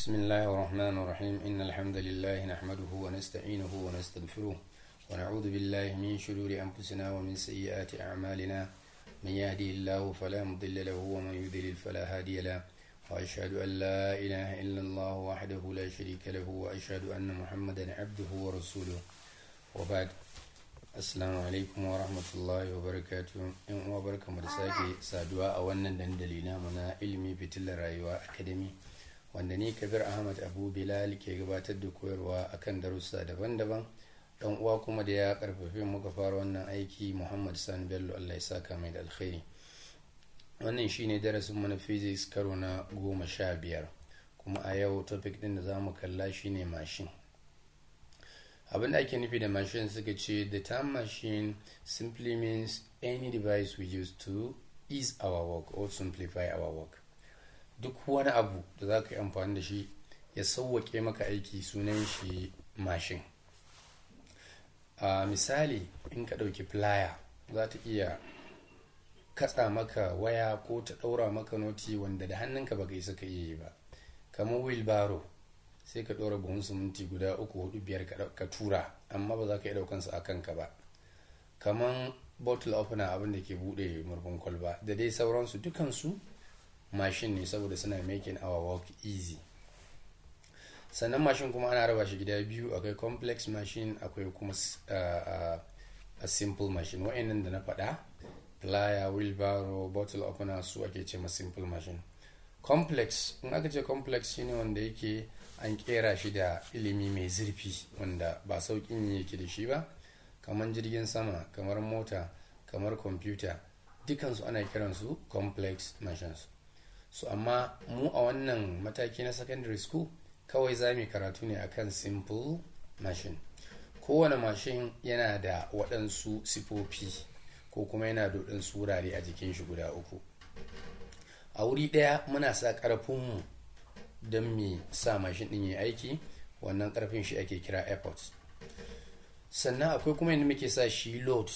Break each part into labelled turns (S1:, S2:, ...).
S1: بسم الله الرحمن الرحيم. إن الحمد لله نحمده ونستعينه ونستغفره ونعوذ بالله من شرور أنفسنا ومن سيئات أعمالنا. من يهده الله فلا مضل له ومن يضلل فلا هادي له، وأشهد أن لا إله إلا الله وحده لا شريك له، وأشهد أن محمدا عبده ورسوله، وبعد. Assalamu alaikum wa rahmatullahi wa barakatu. 'Yan uwa, barkamu da sake saduwa a wannan dandali namu na Ilimi Fitilar Rayuwa Academy, wanda ni Kabir Ahmad Abu Bilal ke gabatar da koyarwa akan darussa daban-daban. Dan uwa kuma da ya karfafe muka fara wannan aiki, Muhammad Sani Bello, Allah ya saka mai da alkhairi. Wannan shine darasin mu na physics karo na 15, kuma a yau topic din da zamu kalla shine machine. Abin da ake nufi da machine, suka ce, "The term machine simply means any device we use to ease our work or simplify our work." Duk wani abu da za ka yi amfani da shi ya sauwaƙe maka aiki, sunan shi machine. A misali, in ka ɗauki plier, za ta iya katsa maka waya ko ta ɗaura maka noti wanda da hannunka baka isa ka iya yi ba. Kamar wheelbarrow, sai ka ɗora buhun siminti guda uku, hudu, biyar ka tura, amma ba za ka iya ɗaukan su a kanka ba. Kamar bottle opener, abin da ke buɗe murfin kwalba, da dai sauransu, dukansu machine ne saboda suna making our work easy. Sannan machine kuma ana raba shi gida biyu: akwai complex machine, akwai kuma a simple machine. Wa'annan da na faɗa, plier, wheelbarrow, bottle opener, su ake ce ma simple machine. Complex, in aka ce complex, shine wanda yake an kera shi da ilimi mai zurfi, wanda ba sauƙin yake da shi ba, kamar jirgin sama, kamar mota, kamar kwamfuta, dukansu ana kiransu complex machines. So amma mu a wannan mataki na secondary school kawai za mu karatu ne akan simple machine. Kowane machine yana da waɗansu sifofi ko kuma yana da waɗansu wurare a jikin shi guda uku. A wuri ɗaya muna sa ƙarfinmu don mu sa mashin ɗin yi aiki, wannan ƙarfin shi ake kira effort. Sannan akwai kuma yadda muke sa shi load,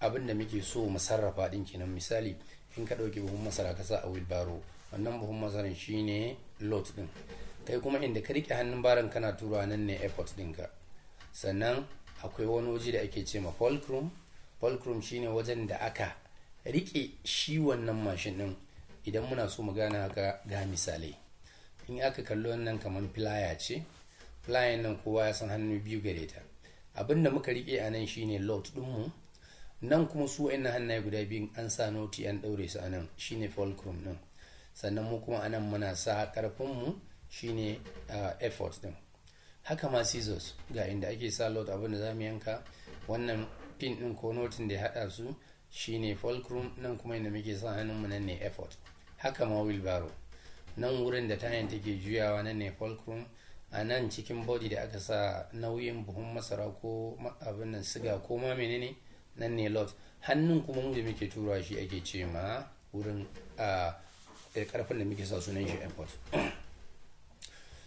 S1: abin da muke so mu sarrafa ɗin kenan. Misali, in ka ɗauki buhun masara ka sa a wheelbarrow, wannan buhun masaran shine load ɗin. Kai kuma inda ka riƙe hannun baron kana turawa, nan ne effort ɗinka. Sannan akwai wani waje da ake ce ma fulcrum. Fulcrum shine wajen da aka riƙe shi wannan mashin ɗin. Idan muna so mu gane haka, ga misalai. In aka kalli wannan, kamar plier ce. Plier nan kowa ya san hannu biyu gare ta. Abinda muka rike a nan shine load ɗinmu. Nan kuma su wa'annan hannaye guda biyun an sa noti an ɗaure su a nan, shine fulcrum ɗin. Sannan mu kuma anan muna sa ƙarfinmu, shine effort ɗin. Haka ma scissors, ga inda ake sa load, abinda za mu yanka. Wannan pin ɗin ko notin da ya haɗa su shine fulcrum, nan kuma inda muke sa hannunmu nan ne effort. Haka ma wheelbarrow, nan wurin da tayan take juyawa nan ne fulcrum. A nan cikin body da aka sa nauyin buhun masara ko abin nan, siga ko ma menene, nan ne load. Hannun kuma mu da muke turawa shi ake ce ma wurin a karfin da muke sa, sunan shi effort.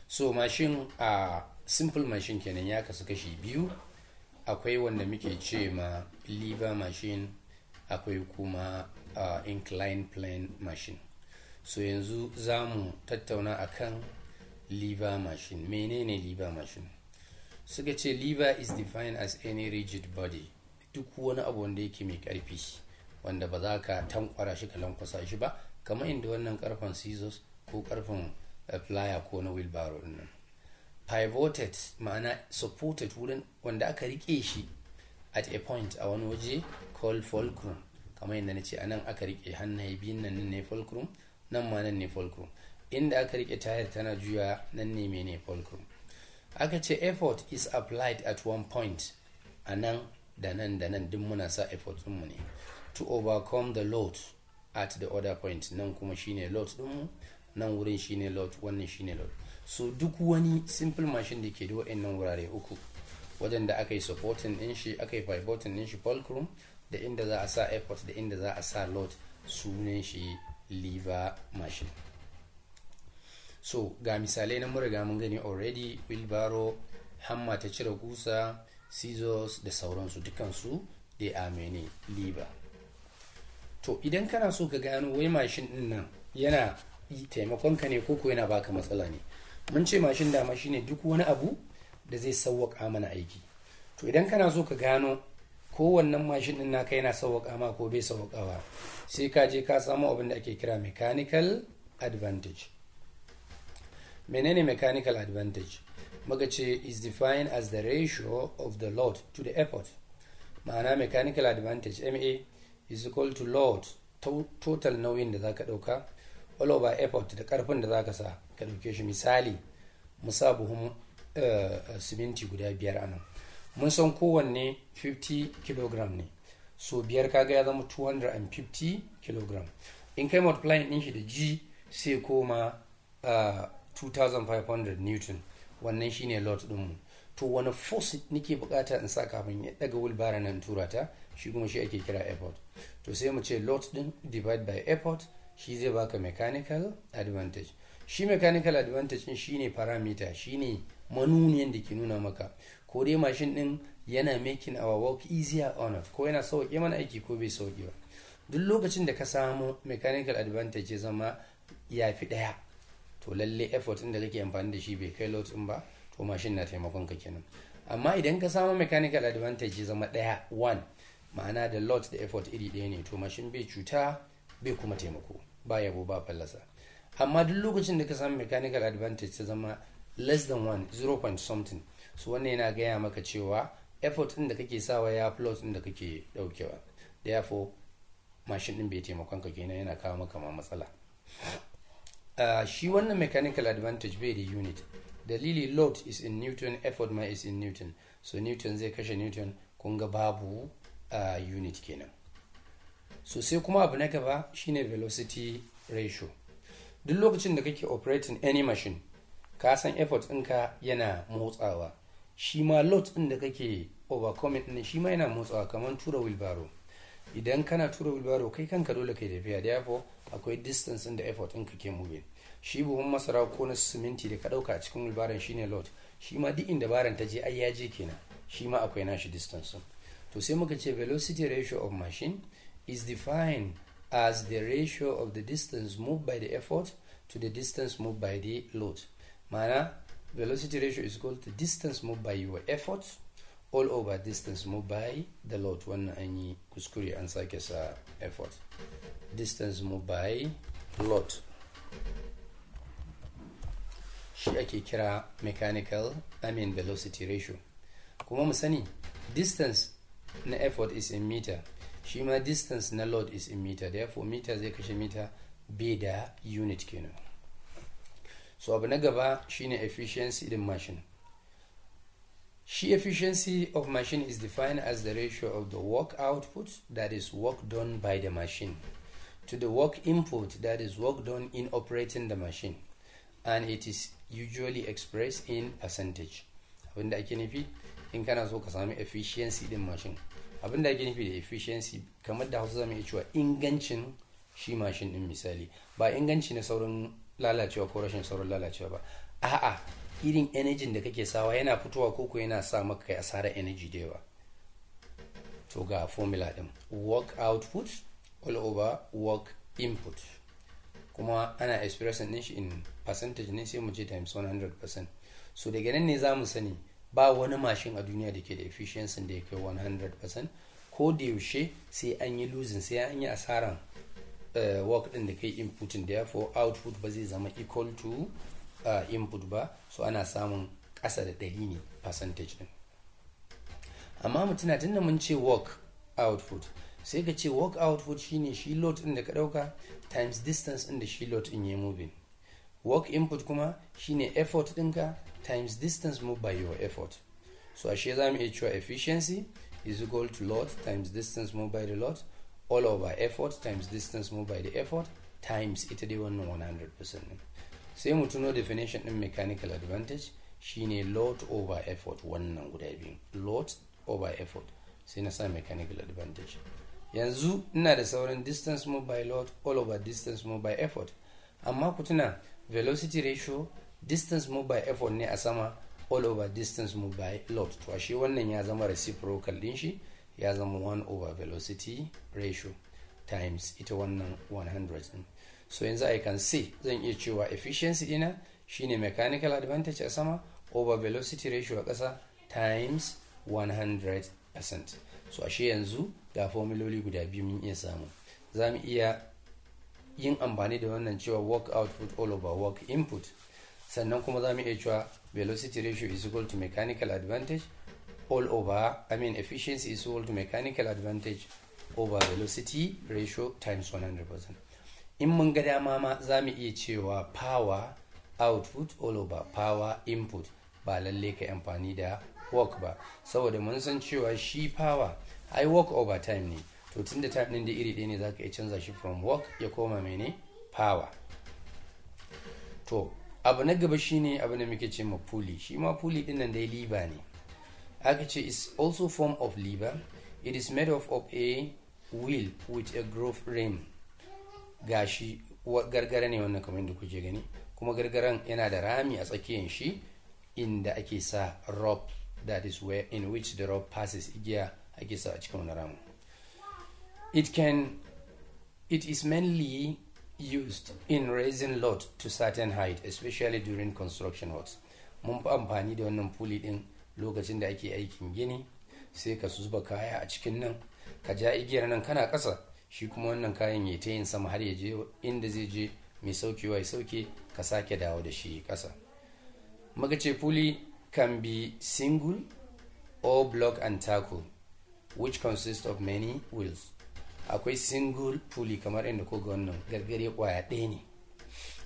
S1: So machine, a simple machine kenan, ya kasu kashi biyu: akwai wanda muke ce ma lever machine, akwai kuma inclined plane machine. So yanzu za mu tattauna akan lever machine. Menene lever machine? Suka ce, "Lever is defined as any rigid body," duk wani abu wanda yake mai karfi, wanda ba za ka tankwara shi ka lankwasa shi ba, kamar inda wannan karfen scissors ko karfen plier ko na wheelbarrow din nan. Pivoted, ma'ana supported, wurin wanda aka rike shi, at a point, a wani waje, called fulcrum. Kamar yadda na ce, anan aka rike hannaye biyun nan, ne fulcrum. Nan ma nan ne fulcrum. Inda aka rike tayar tana juya, nan ne mene? Fulcrum. Aka ce effort is applied at one point, a nan da nan da nan duk muna sa effort ɗinmu ne, to overcome the load at the other point. Nan kuma shine load ɗinmu, nan wurin shine load, wannan shine load. So duk wani simple machine da ke da wa'annan wurare uku, wajen da aka yi supporting din shi, aka yi pivoting din shi, fulcrum, da inda za a sa effort, da inda za a sa load, sunan shi lever machine. So ga misalai na mun riga mun gani already: wheelbarrow, hammer ta cire kusa, scissors da sauransu, dukansu they are mene? Lever. To idan kana so ka gano wai mashin din nan yana taimakon ka ne ko yana baka matsala ne, Mun ce mashin dama shine duk wani abu da zai sauwaƙa mana aiki. To idan kana so ka gano kowannen mashin din naka yana sauwaƙa ma ko bai sauwaƙawa, sai ka je ka samu abin da ake kira mechanical advantage. Menene mechanical advantage? Muka ce is defined as the ratio of the load to the effort. Ma'ana mechanical advantage MA is equal to load, total nauyin da zaka dauka, all over effort, da karfin da zaka sa ka dauke shi. Misali, mu sa buhun siminti guda 5 anan, mun san kowanne 50 kg ne, so 5 kaga ya zama 250 kg. In kai multiplying din shi da g sai koma 2500 newton. Wannan shine load dinmu. To wani force nake bukata in sa kafin ya daga wheelbarrow nan tura ta? Shi kuma shi ake kira effort. To sai mu ce load din divide by effort, shi zai baka mechanical advantage. Shi mechanical advantage din shine parameter, shine manuniyan da ke nuna maka ko dai mashin din yana making our work easier or not, ko yana sauke mana aiki ko bai sauke ba. Duk lokacin da ka samu mechanical advantage ya zama ya fi ɗaya, to lalle effort din da kake amfani da shi bai kai load din ba, to mashin na taimakon ka kenan. Amma idan ka samu mechanical advantage ya zama ɗaya, 1, ma'ana da load da effort iri ɗaya ne, to mashin bai cuta bai kuma taimako, ba yabo ba fallasa. Amma duk lokacin da ka samu mechanical advantage ta zama less than 1, 0 point something, so wannan yana gaya maka cewa effort ɗin da kake sawa ya fi load ɗin da kake ɗaukewa. Therefore mashin ɗin bai taimakon ka kenan, yana kawo maka ma matsala. Shi wannan mechanical advantage bai da unit. Dalili, load is in newton, effort ma is in newton, so newton zai kashe newton, kun ga babu unit kenan. So sai kuma abu na gaba shine velocity ratio. Duk lokacin da kake operating any machine, ka san effort ɗinka yana motsawa, shi ma load ɗin da kake overcoming ɗin shi ma yana motsawa. Kamar tura wheelbarrow, idan kana tura wheelbarrow kai kanka dole kai tafiya, therefore akwai distance ɗin da effort ɗinka ke moving. Shi buhun masara ko na siminti da ka ɗauka a cikin wheelbarrow shine load, shi ma duk inda baran ta je ai ya je kenan, shi ma akwai nashi distance. To sai muka ce velocity ratio of machine is defined as the ratio of the distance moved by the effort to the distance moved by the load. Ma'ana velocity ratio is equal to distance moved by your effort all over distance moved by the load. Wannan an yi kuskure, an sake sa effort, distance moved by load. Shi ake kira mechanical, I mean velocity ratio. Kuma mu sani distance na effort is in meter, shi ma distance na load is in meter, therefore meter zai kashe meter, bai da unit kenan. So abu na gaba shine efficiency din machine. Shi efficiency of machine is defined as the ratio of the work output, that is work done by the machine, to the work input, that is work done in operating the machine, and it is usually expressed in percentage. Abinda ake nufi, in kana so ka sami efficiency din machine, abinda ake nufi da efficiency, kamar da Hausa zamu iya cewa ingancin shi mashin din. Misali, ba inganci na saurin lalacewa ko rashin saurin lalacewa ba, a'a, irin energy da kake sawa yana fitowa ko ko yana sa maka kai asarar energy da yawa. To ga formula din: work output all over work input. Kuma ana expressing din shi in percentage ne, sai mu ce times 100%. So daga nan ne za mu sani ba wani mashin a duniya da ke da efficiency da ya kai 100%. Ko da yaushe sai an yi losing, sai an yi asaran work din da kai inputing, therefore output ba zai zama equal to input ba. So ana samun ƙasa da 100 ne percentage din. Amma mutuna tunda mun ce work output, sai ka ce work output shine shi load din da ka dauka times distance din da shi load din ya moving. Work input kuma shine effort ɗinka times distance moved by your effort. So ashe za mu iya cewa efficiency is equal to load times distance moved by the load all over effort times distance moved by the effort times ita dai wannan 100% din. Sai mu tuno definition din mechanical advantage shine load over effort. Wannan guda biyu, load over effort, sai na sa mechanical advantage. Yanzu ina da sauran distance moved by load all over distance moved by effort. Amma ku tuna velocity ratio distance moved by effort ne a sama all over distance moved by load. To ashe wannan ya zama reciprocal din shi, ya zama 1 over velocity ratio times ita wannan 100 din. So yanzu I can say, zan iya cewa efficiency dina shine load over effort all over Shine mechanical advantage a sama over velocity ratio a ƙasa times 100%. So ashe yanzu ga formuloli guda biyu mun iya samu. Za mu iya yin amfani da wannan cewa work output all over work input. Sannan kuma za mu iya cewa velocity ratio is equal to mechanical advantage all over, I mean, efficiency is equal to mechanical advantage over velocity ratio times 100%. In mun ga dama ma, za mu iya cewa power output all over power input, ba lalle ka amfani da work ba, saboda mun san cewa shi power ai work over time ne. To tunda time din da iri ɗaya ne, za ka iya canza shi from work ya koma mene? Power. To abu na gaba shine abu da muke ce ma pulley. Shi ma pulley din nan dai lever ne. Aka ce is also form of lever. It is made of a wheel with a groove rim. Gashi gargara ne wannan, kamar yadda kuke gani, kuma gargaran yana da rami a tsakiyan shi inda ake sa rope, that is where in which the rope passes, igiya ake sa a cikin wani ramin. It is mainly used in raising load to certain height, especially during construction works. Mun fi amfani da wannan pulley din lokacin da ake aikin gini. Sai ka zuba kaya a cikin nan, ka ja igiyar nan kana ƙasa, shi kuma wannan kayan ya ta yin sama har ya je inda zai je. Mai saukewa ya sauke, ka sake dawo da shi ƙasa. Muka ce pulley can be single or block and tackle, which consists of many wheels. Akwai single pulley kamar inda ko ga wannan gargare kwaya ɗaya ne.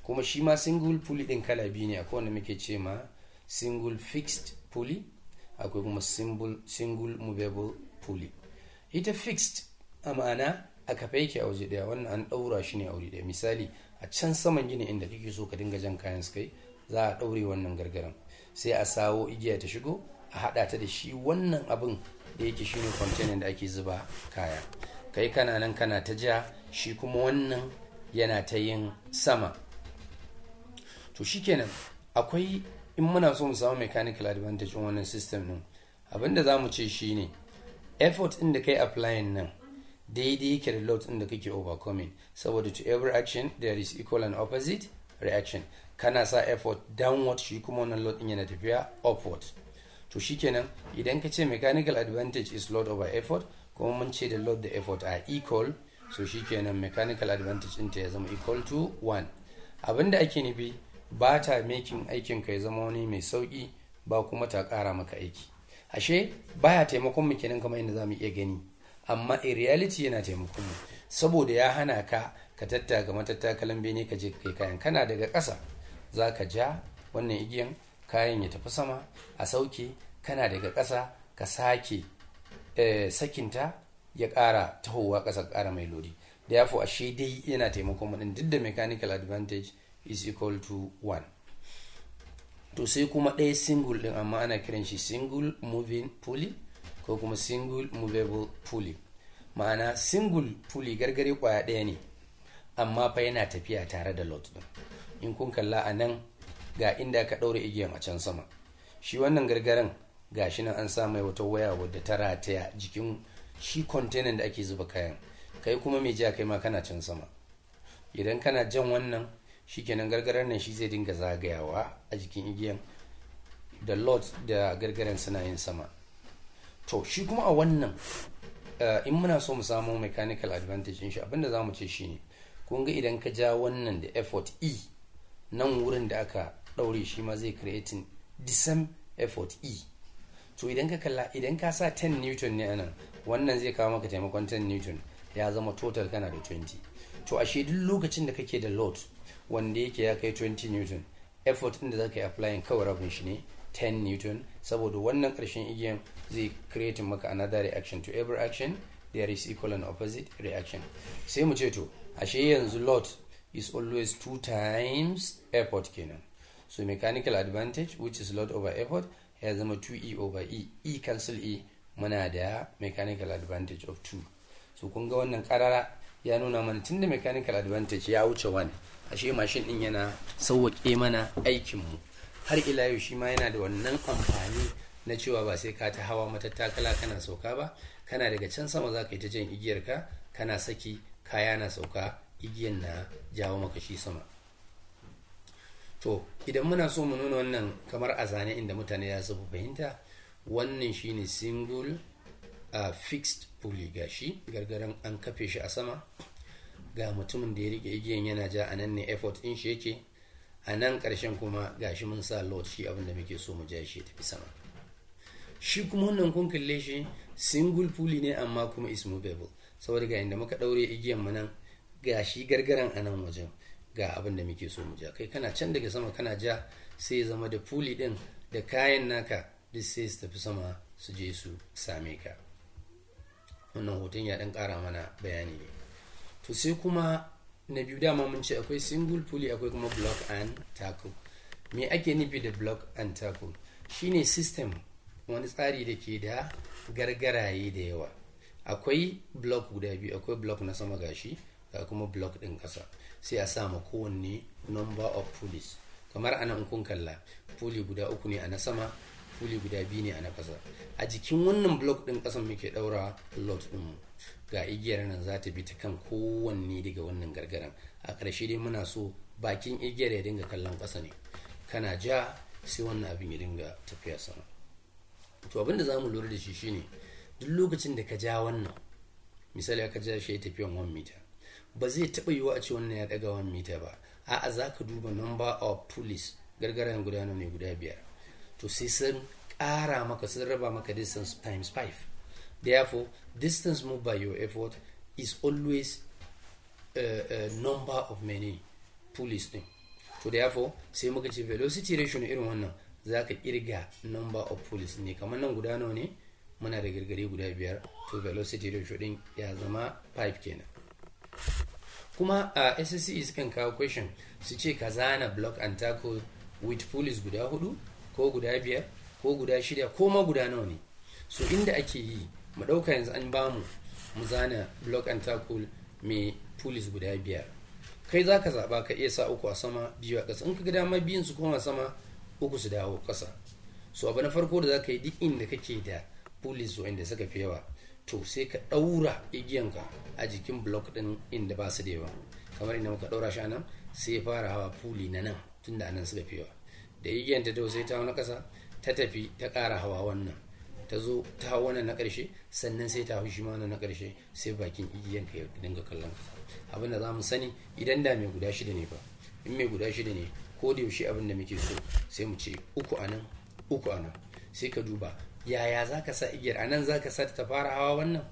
S1: Kuma shi ma single pulley ɗin kala biyu ne. Akwai wanda muke ce ma single fixed pulley, akwai kuma single movable pulley. Ita fixed a ma'ana a kafa yake a waje ɗaya. Wannan an ɗaura shi ne a wuri ɗaya. Misali, a can saman gini inda kake so ka dinga jan kayan su kai, za a ɗaure wannan gargaran, sai a sawo igiya ta shigo, a haɗa ta da shi wannan abin da yake shine container da ake zuba kaya. Kai kana nan kana ta ja, shi kuma wannan yana ta yin sama. To shikenan, akwai in muna so mu samu mechanical advantage in wannan system din, abinda za mu ce shine effort din da kai applying nan daidai yake da load din da kake overcoming, saboda to every action there is equal and opposite reaction. Kana sa effort downward, shi kuma wannan load din yana tafiya upward. To shikenan, idan ka ce mechanical advantage is load over effort, kuma mun ce da load da effort are equal, so shikenan mechanical advantage ɗinta ya zama equal to 1. Abinda ake nufi, ba ta making aikin ka ya zama wani mai sauki ba, kuma ta ƙara maka aiki. Ashe baya taimakon mu kenan, kamar yadda zamu iya gani, amma in reality yana taimakon mu, saboda ya hana ka ka tattaka matattakalan bene ka je kai kayan. Kana daga ƙasa za ka ja wannan igiyan, kayan ya tafi sama, a sauke. Kana daga ƙasa ka sake sakinta, ya ƙara tahowa ƙasa, ƙara mai lodi. Therefore, ashe dai yana taimakon mu duk da mechanical advantage is equal to 1. To sai kuma ɗaya single ɗin, amma ana kiran shi single moving pulley ko kuma single movable pulley. Ma'ana, single pulley gargare kwaya ɗaya ne, amma fa yana tafiya tare da load ɗin. In kun kalla a nan, ga inda aka ɗaure igiyan a can sama. Shi wannan gargaren, ga shi nan an sa mai wata waya wadda ta rataya jikin shi container da ake zuba kayan. Kai kuma mai ja, kai ma kana can sama. Idan kana jan wannan, shikenan, gargaran nan shi zai dinga zagayawa a jikin igiyan, da load da gargaran suna yin sama. To shi kuma a wannan, in muna so mu samu mechanical advantage din shi, abinda za mu ce shine, kun ga idan ka ja wannan da effort E, nan wurin da aka ɗaure shi ma zai creating the same effort E. To idan ka kalla, idan ka sa 10 newton ne anan, wannan zai kawo maka taimakon 10 newton, ya zama total kana da 20. To ashe duk lokacin da kake da load wanda yake ya kai 20 newton, effort din da zaka yi applying kawai rabin shi ne, 10 newton, saboda wannan ƙarshen igiyan zai create maka another reaction. To every action there is equal and opposite reaction. Sai mu ce, to ashe yanzu load is always 2 times effort kenan. So mechanical advantage, which is load over effort, ya zama 2e over E. E cancel E, muna da mechanical advantage of 2. So kun ga wannan karara ya nuna mana, tunda mechanical advantage ya wuce 1, ashe mashin din yana sauwaƙe mana aikinmu. Har ila yau shi ma yana da wannan amfani na cewa ba sai ka ta hawa matattakala kana sauka ba. Kana daga can sama za ka yi ta jan igiyarka, kana saki, kaya na sauka, igiyan na jawo maka shi sama. To idan muna so mu nuna wannan kamar a zane inda mutane za su fahimta, wannan shine single fixed pulley. Gashi gargaran an kafe shi a sama, ga mutumin da ya rike igiyan yana ja, a nan ne effort din shi yake. A nan ƙarshen kuma gashi mun sa load, shi abin da muke so mu ja shi ya tafi sama. Shi kuma wannan kun kalle shi single pulley ne, amma kuma is movable, saboda ga inda muka daure igiyan mu nan, ga shi gargaran a nan wajen, ga abin da muke so mu ja. Kai kana can daga sama kana ja, sai ya zama da pulley din da kayan naka duk sai su tafi sama su je su same ka. Wannan hoton ya dan kara mana bayani ne. To sai kuma na biyu, dama mun ce akwai single pulley, akwai kuma block and tackle. Me ake nufi da block and tackle? Shine system, wani tsari da ke da gargaraye da yawa. Akwai block guda biyu, akwai block na sama gashi, ga kuma block din kasa, sai a sa ma kowanne number of pulleys. Kamar ana in kun kalla, pulley guda uku ne a na sama, pulley guda biyu ne a na kasa. A jikin wannan block din kasan muke daura load din mu. Ga igiyar nan za ta bi ta kan kowanne daga wannan gargaran. A ƙarshe dai muna so bakin igiyar ya dinga kallon ƙasa ne. Kana ja, sai wannan abin ya dinga tafiya sama. To abin da za mu lura da shi shine, duk lokacin da ka ja wannan, misali aka ja shi ya tafiyan 1 meter, ba zai taɓa yiwuwa a ce wannan ya ɗaga 1 meter ba. A'a, za ka duba number of pulleys, gargaran guda nawa ne? Guda biyar. To sai sun ƙara maka, sun raba maka distance times 5. Therefore, distance moved by your effort is always a number of many pulleys din. To therefore, sai muka ce velocity ratio na irin wannan, za ka kirga number of pulleys ne. Kamar nan guda nawa ne? Muna da gargare guda biyar. To velocity ratio din ya zama 5 kenan. Kuma a SSCE sukan kawo question su ce ka zana block and tackle with pulleys guda hudu ko guda biyar ko guda shida ko ma guda nawa ne. So inda ake yi, mu ɗauka yanzu an bamu mu zana block and tackle mai pulleys guda biyar. Kai za ka zaɓa, ka iya sa uku a sama, biyu a ƙasa. In ka ga dama, biyun su koma sama, uku su dawo ƙasa. So abu na farko da za ka yi, duk inda kake da pulleys wanda suka fi yawa, to sai ka ɗaura igiyanka a jikin block ɗin inda ba su da yawa. Kamar inda muka ɗaura shi nan, sai ya fara hawa pulley na nan, tunda anan suka fi yawa. Da igiyan ta sai ta na ƙasa, ta tafi ta ƙara hawa wannan, ta zo ta hau wannan na ƙarshe, sannan sai ta hau shi ma wannan na ƙarshe, sai bakin igiyan ka ya dinga kallon ƙasa. Abin da za mu sani, idan da mai guda shida ne fa, in mai guda shida ne, ko da yaushe abin da muke so sai mu ce uku a nan, uku a nan. Sai ka duba yaya za ka sa igiyar. A nan za ka sa ta fara hawa wannan,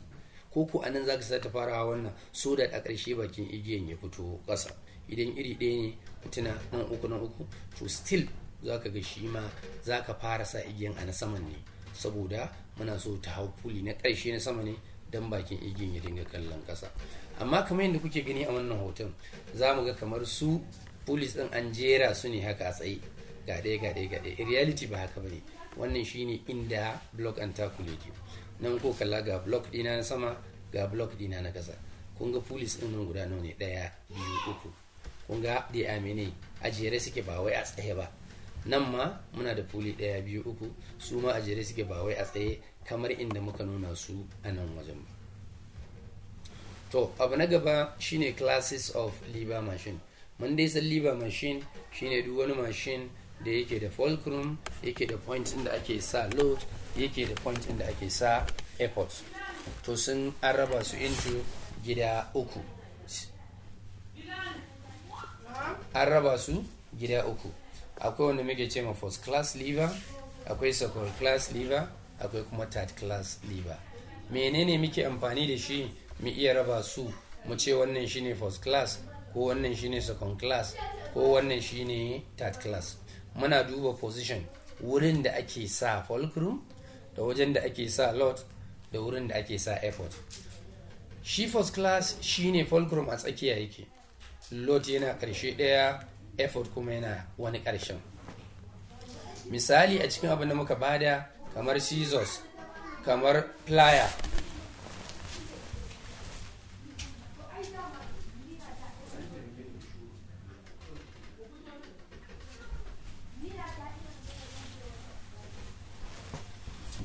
S1: ko ko a nan za ka sa ta fara hawa wannan, so da a ƙarshe bakin igiyan ya fito ƙasa. Idan iri ɗaya ne, tuna nan uku, nan uku, to still za ka ga shi ma za ka fara sa igiyan a na saman ne, saboda muna so ta hau pulley na ƙarshe na sama ne, don bakin igiyan ya dinga kallon ƙasa. Amma kamar yadda kuke gani a wannan hoton, za mu ga kamar su pulleys ɗin an jera su ne haka a tsaye, ga ɗaya, ga ɗaya, ga ɗaya. In reality ba haka bane. Wannan shine inda block and tackle yake. Nan ko kalla, ga block ɗina na sama, ga block ɗina na ƙasa. Kun ga pulleys ɗin nan guda nawa ne? Ɗaya, biyu, uku. Kun ga dai a mene a jere suke, ba wai a tsaye ba. Nan ma muna da pulley ɗaya, biyu, uku, su ma a jere suke, ba wai a tsaye kamar inda muka nuna su a nan wajen ba. To abu na gaba shine classes of lever machine. Mun dai san lever machine shine duk wani machine da yake da fulcrum, yake da point inda ake sa load, yake da point inda ake sa effort. To sun an raba su into gida uku. An raba su gida uku. Akwai wanda muke ce ma first class lever, akwai second class lever, akwai kuma third class lever. Menene muke amfani da shi mu iya raba su, mu ce wannan shine first class, ko wannan shine second class, ko wannan shine third class? Muna duba position, wurin da ake sa fulcrum, da wajen da ake sa load, da wurin da ake sa effort. Shi first class shine fulcrum a tsakiya yake, load yana karshe daya, effort kuma yana wani karshen. Misali a cikin abin da muka bada, kamar scissors, kamar plier.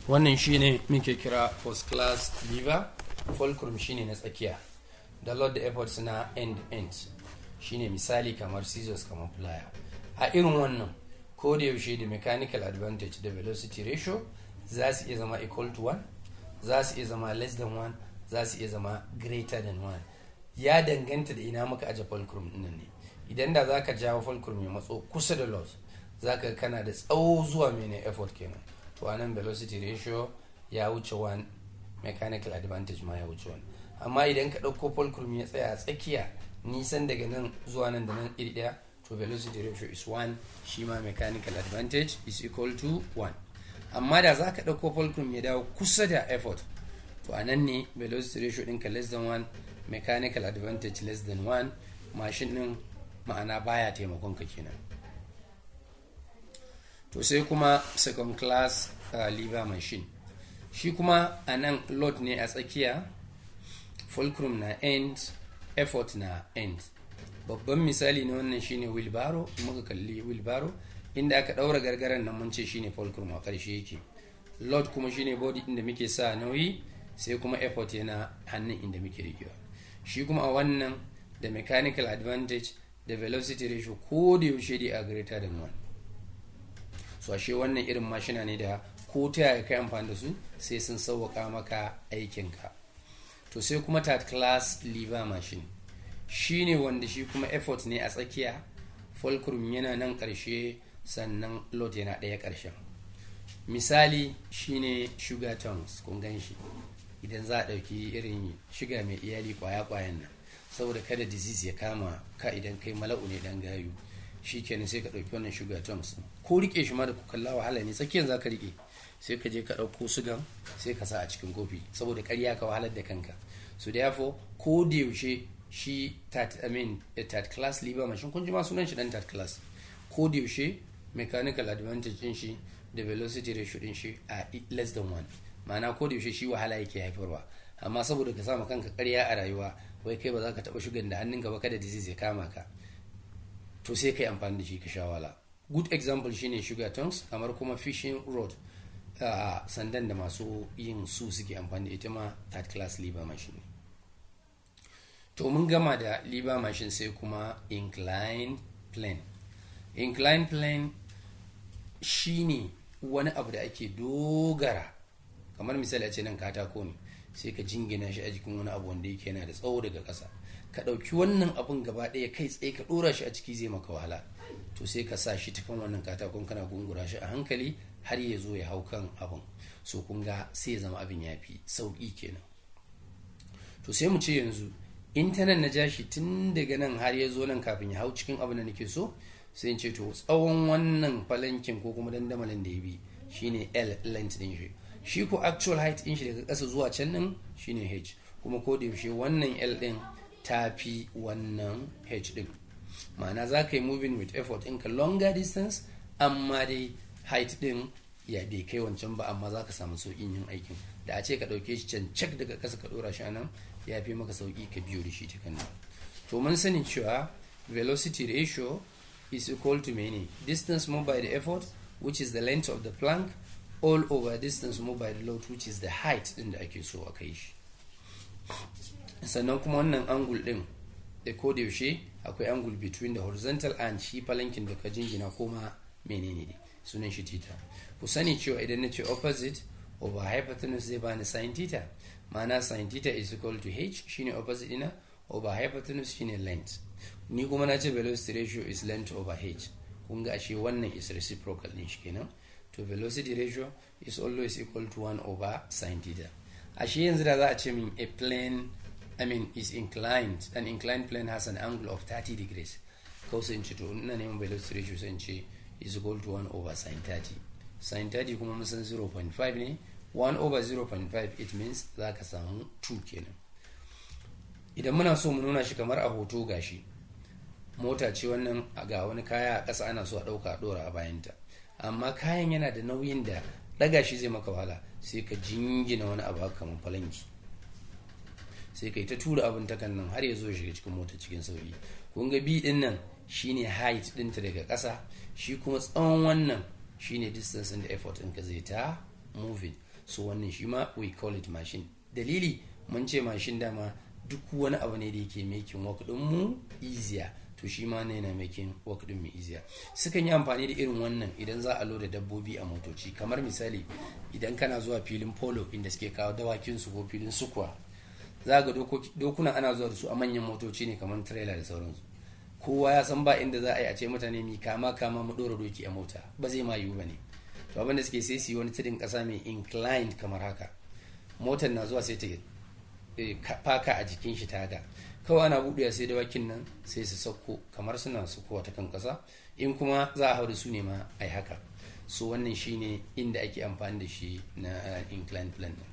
S1: Wannan shine muke kira first class lever. Fulcrum shine na tsakiya, da load da effort na end end. Shine misali kamar scissors, kamar plier. A irin wannan, ko da yaushe da mechanical advantage da velocity ratio za su iya zama equal to 1, za su iya zama less than 1, za su iya zama greater than 1. Ya danganta da ina muka aje fulcrum ɗin ne. Idan da za ka jawo fulcrum ya matso kusa da load, za ka kana da tsawo zuwa mene? Effort kenan. To, anan velocity ratio ya wuce 1, mechanical advantage ma ya wuce 1. Amma idan ka ɗauko fulcrum ya tsaya a tsakiya, nisan daga nan zuwa nan da nan iri ɗaya, to velocity ratio is 1, shi ma mechanical advantage is equal to 1. Amma da za ka ɗauko fulcrum ya dawo kusa da effort, to a nan ne velocity ratio ɗinka less than 1, mechanical advantage less than 1, mashin ɗin ma'ana baya taimakon ka kenan. To, sai kuma second class lever machine. Shi kuma a nan load ne a tsakiya, fulcrum na end, effort na end. Babban misali na wannan shine wheelbarrow. Muka kalli wheelbarrow, inda aka daura gargaran nan, mun ce shine fulcrum, a ƙarshe yake. Load kuma shine body inda muke sa nauyi, sai kuma effort yana hannun inda muke rikewa. Shi kuma a wannan, da mechanical advantage da velocity ratio ko da yaushe dai a greater than 1. So ashe wannan irin mashina ne da ko ta yaya kai amfani da su, sai sun sauwaka maka aikinka. To, sai kuma third class lever machine, shine wanda shi kuma effort ne a tsakiya, fulcrum yana nan ƙarshe, sannan load yana ɗaya ƙarshen. Misali shine sugar tongs. Kun gan shi, idan za a ɗauki irin sugar mai iyali kwaya-kwayan nan, saboda kada disease ya kama ka idan kai mala'u ne dan gayu, shi kenan sai ka ɗauki wannan sugar tongs. Ko rike shi ma da kalla wahala ne, tsakiyar za ka rike, sai ka je ka ɗauko sugan, sai ka sa a cikin kofi, saboda ƙarya ka wahalar da kanka. So therefore, ko da yaushe shi third, I mean, third class lever machine, kun ji ma sunan shi dan third class, ko da yaushe mechanical advantage din shi da velocity ratio din shi a less than 1, ma'ana ko da yaushe shi wahala yake haifarwa. Amma saboda ka sama kanka ƙarya a rayuwa, wai kai ba za ka taɓa shugan da hannunka ba kada disease ya kama ka, to sai ka yi amfani da shi ka sha wahala. Good example shine sugar tongs, kamar kuma fishing rod, sandan da masu yin su suke amfani da ita ma third class lever machine. To, mun gama da lever machine, sai kuma inclined plane. Inclined plane shine wani abu da ake dogara, kamar misali a ce nan katako ne, sai ka jingina shi a jikin wani abu wanda yake yana da tsawo daga ƙasa. Ka ɗauki wannan abun gaba ɗaya kai tsaye ka ɗora shi a ciki zai maka wahala. To, sai ka sa shi ta kan wannan katakon, kana gungura shi a hankali har ya zo ya hau kan abun. So kun ga sai ya zama abin ya fi sauƙi kenan. To, sai mu ce yanzu in ta nan na ja shi tun daga nan har ya zo nan, kafin ya hau cikin abin da nake so, sai in ce to tsawon wannan falankin ko kuma dandamalin da ya bi shine L, length din shi. Shi ko actual height din shi daga ƙasa zuwa can din shine H. Kuma ko da yaushe wannan L din ta fi wannan H din, ma'ana za ka yi moving with effort ɗinka longer distance, amma dai height din ya bai kai wancan ba, amma za ka samu sauƙin yin aikin. Da a ce ka ɗauke shi can cak daga ƙasa ka ɗora shi nan, ya fi maka sauƙi ka biyo da shi ta kan. To, mun sani cewa velocity ratio is equal to mene? Distance moved by the effort, which is the length of the plank, all over distance moved by the load, which is the height din da ake so a kai shi. Sannan kuma wannan angle din da ko da yaushe akwai angle between the horizontal and shi falankin da ka jingina ko ma menene ne, sunan shi theta. Ku sani cewa idan na ce opposite over hypotenuse zai bani sin theta, ma'ana sin theta is equal to h, shine opposite ina, over hypotenuse, shine length. Ni kuma na ce velocity ratio is length over h. Kun ga ashe wannan is reciprocal din shi kenan. To, velocity ratio is always equal to 1 over sin theta. Ashe yanzu da za a ce min a plane, I mean, is inclined, an inclined plane has an angle of 30 degrees, kawai sai in ce to ina neman velocity ratio, sai in ce is equal to 1 over sin 30. Sin 30 kuma mun san 0.5 ne. 1 over 0.5, it means za ka samu 2 kenan. Idan muna so mu nuna shi kamar a hoto, gashi mota ce wannan, ga wani kaya a ƙasa, ana so a ɗauka a ɗora a bayanta, amma kayan yana da nauyin da ɗaga shi zai maka wahala, sai ka jingina wani abu haka kamar falanki, sai ka yi ta tura abin ta kan nan har ya zo ya shiga cikin mota cikin sauki. Kun ga b din nan shine height ɗinta daga ƙasa, shi kuma tsawon wannan shine distance da effort ɗinka zai ta moving. So wannan shi ma we call it machine. Dalili, mun ce machine dama duk wani abu ne da yake making work ɗin mu easier. To, To shi ma ne yana making work din mai easier. Sukan yi amfani da irin wannan idan za a loda dabbobi a motoci, kamar misali idan kana zuwa filin polo inda suke kawo dawakin su ko filin sukuwa, za ga dokuna ana zuwa da su a manyan motoci ne kamar trailer da sauransu. Kowa ya san ba inda za a yi a ce mutane mi kama kama mu dora doki a mota, ba zai ma yiwu ba ne. To abin da suke sai su yi wani tudun kasa mai inclined kamar haka, motar na zuwa sai ta faka a jikin shi ta haka, kawai ana buɗewa sai dawakin nan sai su sauko kamar suna saukowa ta kan ƙasa. In kuma za a hau da su ne ma ai haka. So wannan shine inda ake amfani da shi na inclined plane din.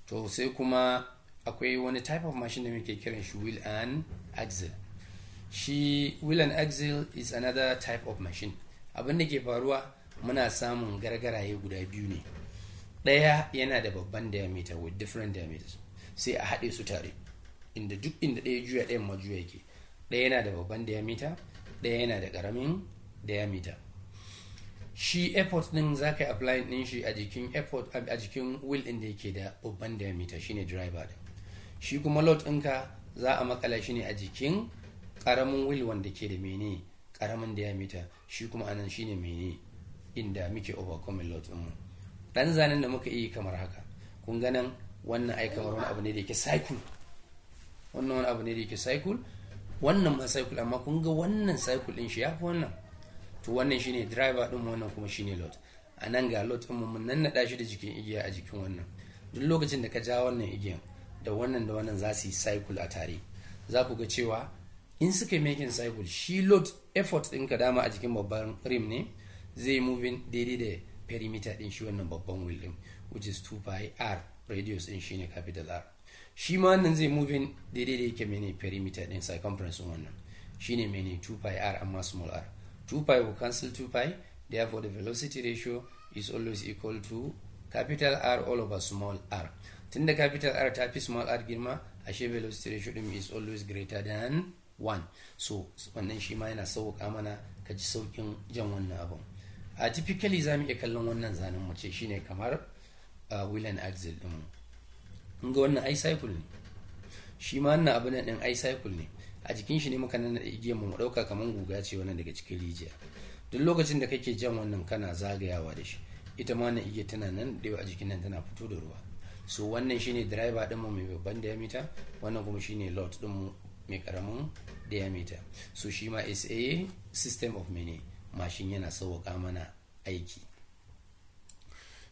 S1: To sai kuma akwai wani type of machine da muke kiran shi wheel and axle. Shi wheel and axle is another type of machine. Abin da ke faruwa, muna samun gargaraye guda biyu ne, ɗaya yana da babban diameter with different diameters, sai a haɗe su tare, inda duk inda ɗaya juya, ɗayan ma juya yake. Ɗaya yana da babban diameter, ɗaya yana da ƙaramin diameter. Shi effort ɗin za ka yi applying ɗin shi a jikin effort a jikin wheel ɗin da yake da babban diameter, shine driver ɗin. Shi kuma load ɗinka za a makala shi ne a jikin ƙaramin wheel wanda ke da mene? Ƙaramin diameter. Shi kuma anan shine mene? Inda muke overcoming load ɗinmu. Dan zanen da muka yi kamar haka, kun ga nan wannan ai kamar wani abu ne da yake cycle, wannan wani abu ne da yake cycle, wannan ma cycle, amma kun ga wannan cycle din shi ya fi wannan. To wannan shine driver din, wannan kuma shine load. A nan ga load din mun nannaɗa shi da jikin igiya a jikin wannan. Duk lokacin da ka ja wannan igiyan, da wannan da wannan za su yi cycle a tare. Za ku ga cewa in suka yi making cycle, shi load effort ɗinka dama a jikin babban rim ne, zai moving daidai da perimeter din shi wannan babban wheel din, which is 2 pi r, radius din shine capital R. Shi ma wannan zai moving daidai da yake mene? Perimeter din circumference wannan shine mene? 2 pi r, amma small r. 2 pi will cancel 2 pi, therefore the velocity ratio is always equal to capital R all over small r. Tunda capital R ta fi small r girma, ashe velocity ratio din is always greater than 1. So wannan shi ma yana sauƙa mana ka ji sauƙin jan wannan abun. A typically za mu iya kallon wannan zanen mu ce shine kamar wheel and axle din. In ga wannan ai cycle ne, shi ma wannan abin din ai cycle ne. A jikin shi ne muka nan da igiyar mu, mu dauka kamar guga ce wannan daga cikin rijiya. Duk lokacin da kake jan wannan kana zagayawa da shi, ita ma wannan igiyar tana nan da a jikin nan tana fito da ruwa. So wannan shine driver din mu mai babban diameter, wannan kuma shine load din mu mai karamin diameter. So shi ma is a system of many machine, yana sauƙaƙa mana aiki.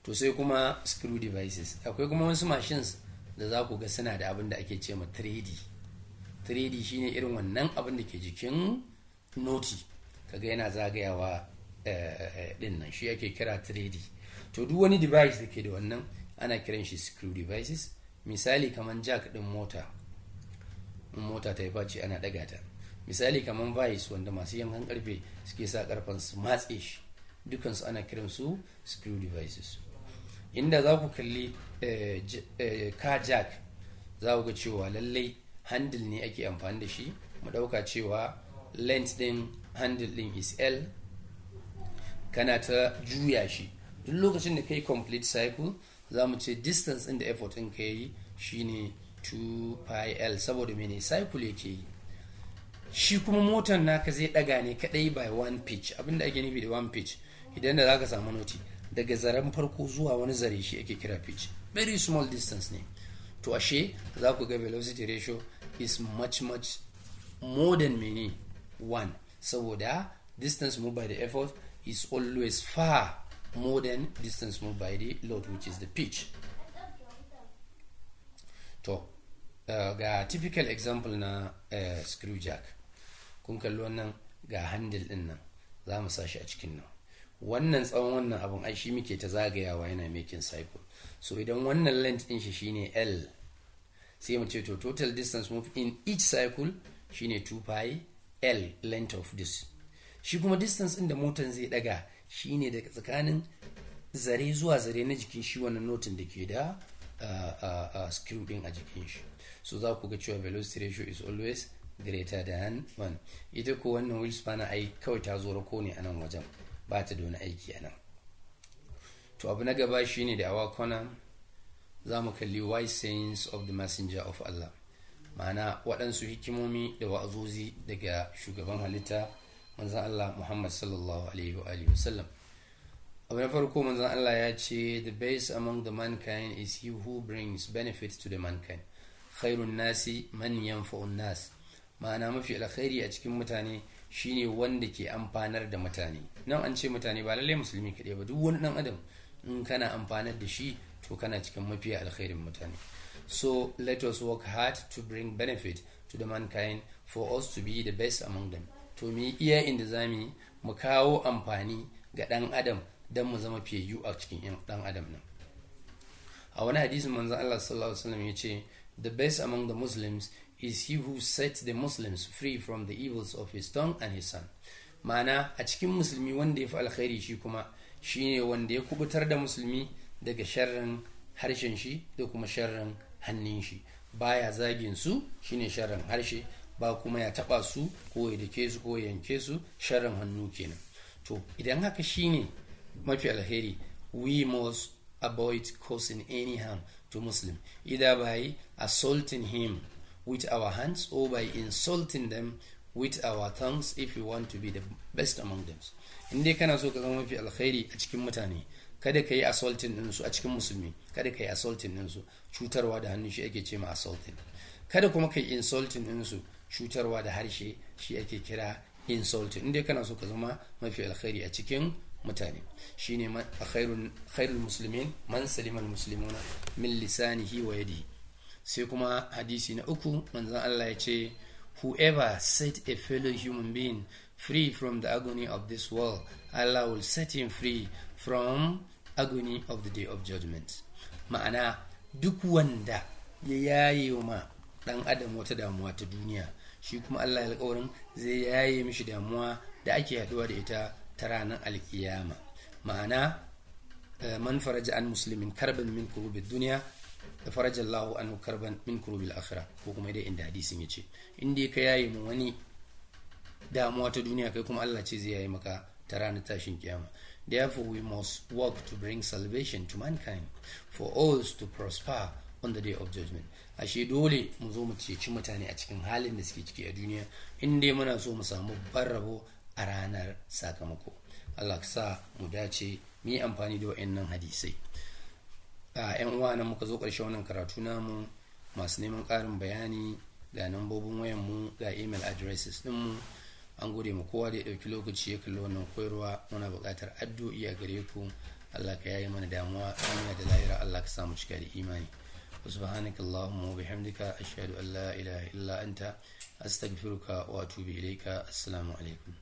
S1: To sai kuma screw devices. Akwai kuma wasu machines da za ku ga suna da abin da ake ce ma 3D. 3D shine irin wannan abin da ke jikin noti, kaga yana zagayawa din nan, shi ake kira 3D. To duk wani device da ke da wannan ana kiran shi screw devices. Misali kamar jack din mota, in mota ta yi faci ana daga ta. Misali kamar vice wanda masu yankan karfe suke sa karfen su matse shi, dukansu ana kiran su screw devices. Inda za ku kalli car jack, za ku ga cewa lallai handle ne ake amfani da shi. Mu dauka cewa length din handle din is L, kana ta juya shi. Duk lokacin da kai complete cycle, za mu ce distance din da effort din ka yi shine 2 pi L, saboda mene? Cycle yake yi. Shi kuma motar naka zai daga ne kadai by one pitch. Abinda ake nufi da one pitch, idan da zaka samu noti daga zaren farko zuwa wani zare, shi ake kira pitch, very small distance ne. To ashe za ku ga velocity ratio is much much more than mene? 1, saboda distance moved by the effort is always far more than distance moved by the load, which is the pitch. To ga typical example na screw jack. Kun kalli wannan, ga handle din nan, za mu sa shi a cikin nan. Wannan tsawon wannan abun ai shi muke ta zagayawa yana making cycle. So idan wannan length din shi shine L, sai mu ce to total distance moved in each cycle shine 2 pi L, length of this. Shi kuma distance din da motan zai daga shine daga tsakanin zare zuwa zare na jikin shi wannan notin da ke da screw din a jikin shi. So za ku ga cewa velocity ratio is always greater than 1. Ita ko wannan wheel spanner ai kawai ta zo rako ne a nan wajen, ba ta da wani aiki a nan. To abu na gaba shine da our corner za mu kalli wise sayings of the messenger of Allah. Ma'ana waɗansu hikimomi da wa'azozi daga shugaban halitta manzon Allah Muhammad sallallahu alaihi wa alihi wasallam. Abu na farko, manzon Allah ya ce, "The best among the mankind is he who brings benefits to the mankind. Khairun nasi man yanfa'un nas." Ma'ana mafi alkhairi a cikin mutane shine wanda ke amfanar da mutane. Nan an ce mutane, ba lallai musulmi kaɗai ba, duk wani ɗan adam in kana amfanar da shi, to kana cikin mafi alkhairin mutane. So let us work hard to bring benefit to the mankind for us to be the best among them. To mu iya inda zamu mu kawo amfani ga ɗan adam don mu zama fiyayyu a cikin ɗan adam nan. A wani hadisin, manzon Allah sallallahu alaihi wasallam ya ce, "The best among the Muslims is he who sets the Muslims free from the evils of his tongue and his hand." Ma'ana a cikin musulmi wanda ya fi alkhairi shi kuma shine wanda ya kubutar da musulmi daga sharrin harshen shi da kuma sharrin hannun shi. Baya zagin su, shine sharrin harshe, ba kuma ya taba su ko ya dake su ko ya yanke su, sharrin hannu kenan. To idan haka shine mafi alheri, we must avoid causing any harm to Muslim, either by assaulting him with our hands or by insulting them with our tongues, if we want to be the best among them. In dai kana so ka zama mafi alkhairi a cikin mutane, kada ka yi assaulting ɗinsu a cikin musulmi, kada ka yi assaulting ɗinsu, cutarwa da hannu shi ake ce ma assaulting. Kada kuma ka yi insulting ɗinsu, cutarwa da harshe shi ake kira insulting. In dai kana so ka zama mafi alkhairi a cikin mutane, shine khairul muslimin man salima muslimuna min lisanihi wa yadihi. Sai kuma hadisi na uku, manzon Allah ya ce, "Whoever set a fellow human being free from the agony of this world, Allah will set him free from agony of the day of judgment." Ma'ana duk wanda ya yaye ma dan adam wata damuwa ta duniya, shi kuma Allah alƙawarin zai yaye mishi damuwa da ake haɗuwa da ita ta ranar alkiyama. Ma'ana man faraja an muslimin karban min kurubi duniya, da faraja Allahu anhu karban min kurubil akhirah, ko kuma dai inda hadisin yace, in dai ka yaye mu wani damuwa ta duniya, kai kuma Allah ce zai yaye maka ta ranar tashin kiyama. Therefore, we must work to bring salvation to mankind for us to prosper on the day of judgment. Ashe dole mu zo mu ceci mutane a cikin halin da suke ciki a duniya, in dai muna so mu samu rabo a ranar sakamako. Allah ka sa mu dace, mu yi amfani da wa'annan hadisai. A yan uwa, nan muka zo ƙarshen wannan karatu namu. Masu neman ƙarin bayani, ga nambobin wayan mu, ga email addresses din mu. An gode mu kowa da ya ɗauki lokaci ya kalli wannan koyarwa. Muna buƙatar addu'o'i a gare ku. Allah ka yaye mana damuwa duniya da lahira. Allah ka samu cika da imani. سبحانك اللهم وبحمدك، أشهد أن لا إله إلا أنت، أستغفرك وأتوب إليك. السلام عليكم.